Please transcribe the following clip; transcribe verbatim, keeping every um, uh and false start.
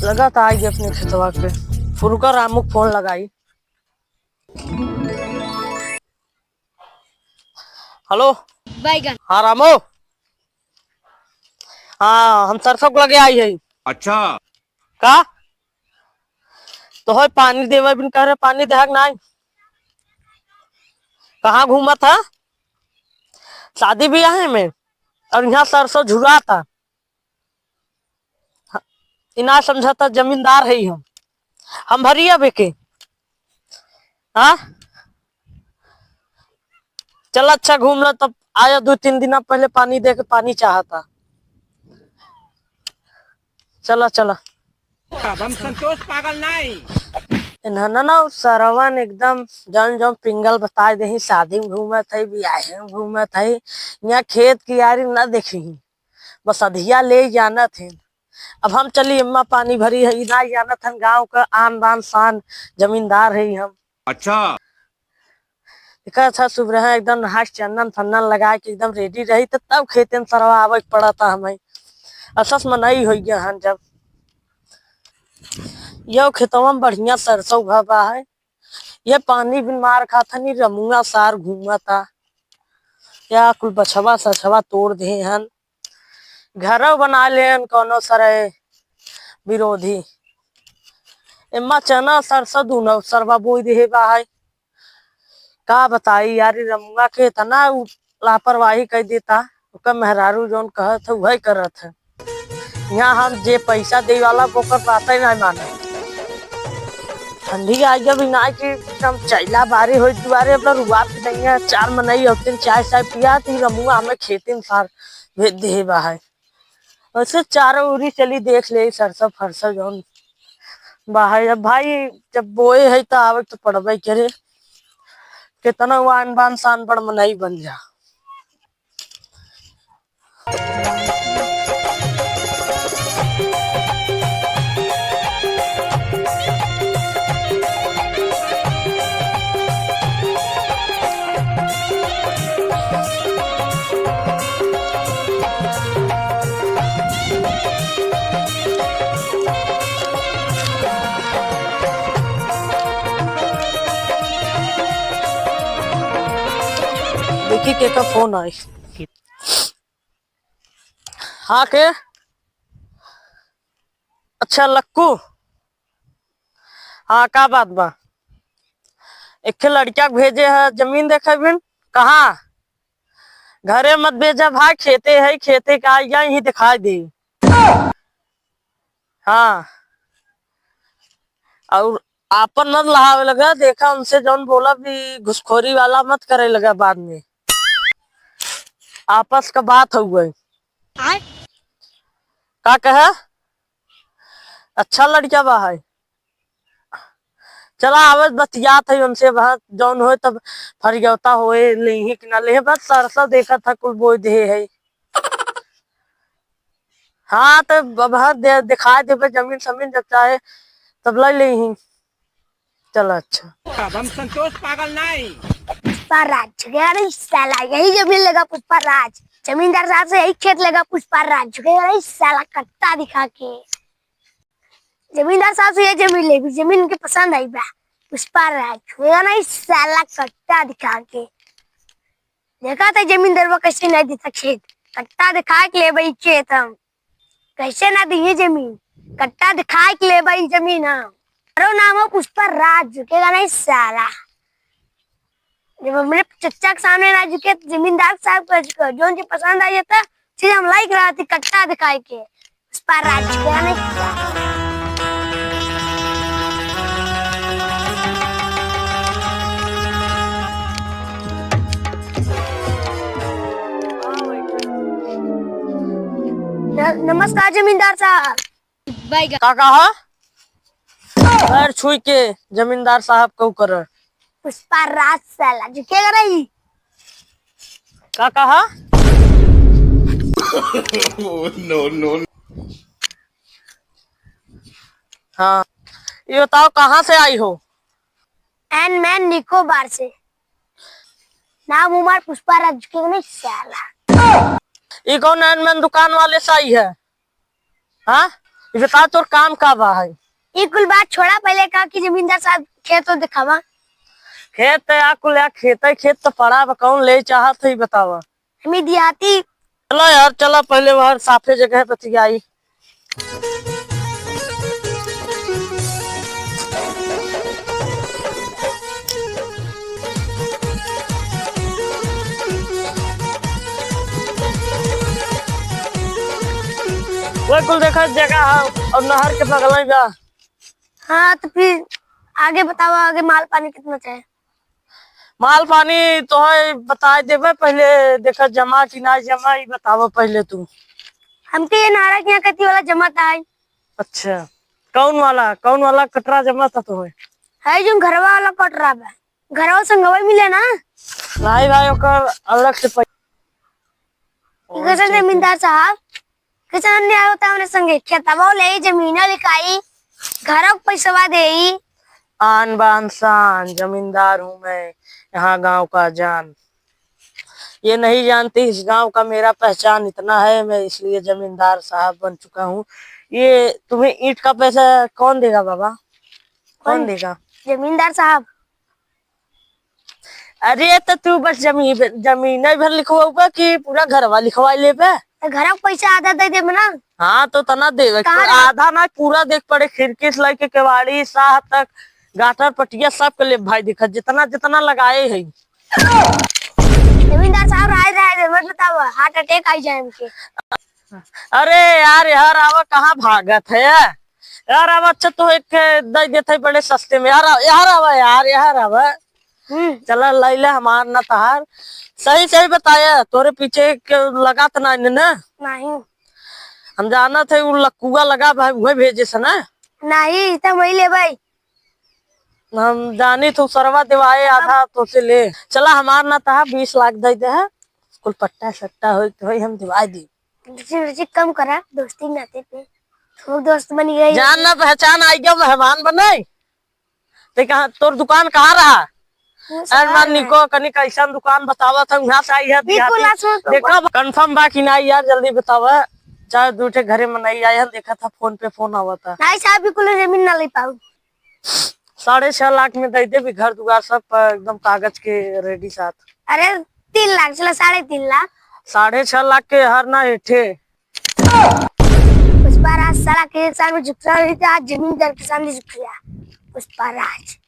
लगा था आई अपने खेतवा पे। फुरुका रामू के फोन लगाई। हेलो। बैगन। हाँ रामू। हाँ, हम सरसों के लगे आई है। अच्छा। का? तो होय पानी देवे बिन कह रहे, पानी देहक नाई। कहाँ घूमत है? शादी ब्याह में। और यहाँ सरसों झुराता। हाँ, ई ना समझता, जमींदार है हम। हम भरी अब के। हाँ? चल अच्छा घूम लो, तब आया दो तीन दिन पहले पानी दे के पानी चाहता। चला, चला। अब हम संतोष पागल नहीं। इन्हन ना उ सरवन एकदम जौन जौन पिंगल बताए देही, शादी में घूमत है, बियाहे में घूमत है, यहाँ खेत कियारी ना देखी, बस अधिया ले जानत है। अब हम चली अम्मा पानी भरी है, ना जानत हन गाँव का आन बान शान जमींदार है हम। अच्छा। एकर अच्छा सुबह एकदम नहा के चंदन फंदन लगा के एकदम ready रही त तब खेते में सरवा आवे के पड़ता हमें। असस मनई हो गया हन जब यो खेतवा में बढ़िया सरसों उगा बा है, ये पानी बिन मार खात हन, ई रमुआ सार घूमता। या कुल बछवा सछवा तोड़ दे हन, घरो बना लेन कौनो सरे विरोधी। एम्मा चना सरसों दूनो सरवा बोई देहे बा है। का बताई यार, ई रमुआ के इतना उ लापरवाही कर देता, ओकर मेहरारू जौन कहत है, उहे करत है। यहाँ हम जे पैसा दे वाला, ओकर बात ही नहीं माने। ठंडी आई जब इनार की एकदम चैला बारी होई दुआरे, अपना रुआ पे नहीं है, चार मनई होते हैं, चाय चाय पिया, तो ई रमुआ हमें खेती में सार भेज देहे बा है। वैसे चारों ओरी चली देख ले, सरसों फरसों जौन बा है। अब भाई, जब बोए है, तो आवे तो पड़बे करे। कितना वान बान शान बड़ मनई बन जा। देखी केका फोन आई। हाँ के? अच्छा लक्कू, हाँ का बात बा? एक लड़का के भेजे है जमीन देखे बिन। कहाँ? घरे मत भेजा भाई, खेते है, खेते का आई जाए, यहीं दिखाई दे। हाँ, और आपन मत लहावे लगा, देखा उनसे जौन बोला भी घुसखोरी वाला मत करे लगा बाद में। आपस का बात हो गई। आय? का कहे? अच्छा लड़का बा है। चला आवे बतियात है उनसे, वहाँ जौन होए तब फरियौता होए, लेही कि ना लेही, बस सरसों देखत है कुल बोई देहे है। हाँ, तो अब हाँ दे-, दिखाई देबे जमीन समीन, जब चाहे तब ले लेही। चला अच्छा। अब हम संतोष पागल नहीं। पुष्पा राज, गया नहीं साला, यही जमीन लेगा पुष्पा राज। जमींदार साहब से यही खेत लेगा पुष्पा राज, गया नहीं साला, कट्टा दिखा के। जमींदार साहब से ये जमीन लेबी, जमीन उनके पसंद आई बा। पुष्पा राज, गया नहीं साला, कट्टा दिखा के। देखा था जमींदारवा कैसे नहीं देता खेत, कट्टा दिखा के लेबे ई खेत हम। कैसे ना दिए जमीन, कट्टा दिखाए के लेबे ई जमीन हम। करो नाम हो पुष्पा राज, झुकेगा नहीं साला। जब हमरे चच्चा के सामने ना झुके, तो जमींदार साहब का झुके। जौन जी पसंद आ जाता, चीज हम लाइक रहा थी कट्टा दिखाए के। पुष्पा राज, झुकेगा नहीं साला। न-, नमस्कार जमींदार साहब। बैगन। का कहा? पैर छुई के जमींदार साहब को कर। पुष्पा राज साला झुकेगा नहीं। का कहा? Oh, no, no। हाँ, ये बताओ कहाँ से आई हो? एन मैन निकोबार से। नाम उमर पुष्पा राज झुकेगा नहीं साला। ये कौन एन मैन दुकान वाले से आई है? हाँ, ई बता, तोर काम का बा है? ई कुल बात छोड़ा, पहिले कहा कि जमींदार साहब खेत तो दिखावा। खेत तो या कुल या खेत है, खेत तो पड़ा बा, कौन ले चाहत है, ई बतावा। हमी देहाती। चला यार, चला पहिले वहाँ साफे जगह बतियाई। वो कुल देखा जगह है और नहर के बगल में बा। हाँ, तो फिर आगे बतावा, आगे माल पानी कितना चाहे? माल पानी तोहे बताए देबे, पहिले देखा जमा कि ना जमा, ई बतावा पहिले तू। हमके ये नारा के यहाँ कती वाला जमा था। अच्छा, कौन वाला, कौन वाला कटरा जमा था तोहे? है जो घरवा वाला कटरा बा, घरवा संगवा मिले ना। भाई, भाई, ओकर अलग से पै-, कैसे जमींदार साहब? कैसे अन्याय होता है हमरे संगे? खेतवा ले, जमीन लिखाई, घर का पैसवा देई। आन बान शान, जमींदार हूँ मैं, यहाँ गांव का जान। ये नहीं जानती इस गांव का मेरा पहचान इतना है, मैं इसलिए जमींदार साहब बन चुका हूँ। ये तुम्हें ईंट का पैसा कौन देगा बाबा? कौन कौन? देगा? जमींदार साहब। अरे, तो तू बस जमीन, जमीन भर लिखवाऊबा कि पूरा घरवा लिखवा लेबे? तो घर का पैसा आधा दे देबे ना। हाँ, तो तना देवे, कहाँ तो रहा? आधा ना, पूरा देख पड़े, खिड़की से लेके केवाड़ी, साह तक, गाटर पटिया सब के ले भाई, देखा जितना, जितना लगाए है। जमींदार साहब, राय, राय दे, मत बताओ, heart attack आई जाए हमके। अरे यार, यार आवा, कहाँ भागत है यार? आवा, अच्छा तो एक दे देते हैं बड़े सस्ते में। यार आ-, यार आवा यार, यार आवा। हम्म। चला, लैला हमार ना तहार। सही सही बताया, तोरे पीछे के लगा त ना इन्हें ना? नहीं। हम जानत है उ लकुआ लगा भाई, उहे भेजे से ना? नहीं, तो वही ले भाई। हम जानी तो सरवा देवाए आधा तो से ले। चला, हमार ना तहार, बीस लाख दे दे है। कुल पट्टा सट्टा होई तो होई, हम दिवाई दी। रुचि, रुचि कम करा, दोस्ती नाते पे। हम लोग दोस्त बन गए। जान ना पहचान आई गया, मेहमान बने। ते कहाँ, तोर दुकान कहाँ रहा? वो अरे सारा मान है। निको, कनी कैसन दुकान बतावा था, वहाँ से आई है, बिल्कुल, देहाती। आज वो तो देखा, confirm बा कि नहीं यार, जल्दी बतावा। चाहे दू ठे घरे में नहीं आए हैं, देखा था फोन पे फोन आवा था। नहीं साहब, बिल्कुल जमीन ना ले पाऊ। साढ़े छह लाख में दे देबी, घर दुआर सब पर एकदम कागज के ready साथ। अरे, तीन लाख, चला, साढ़े तीन लाख। साढ़े छह लाख के हर ना हेठे। पुष्पा राज साला के सामने झुकता रही था, आज जमींदार के सामने झुक गया। पुष्पा राज।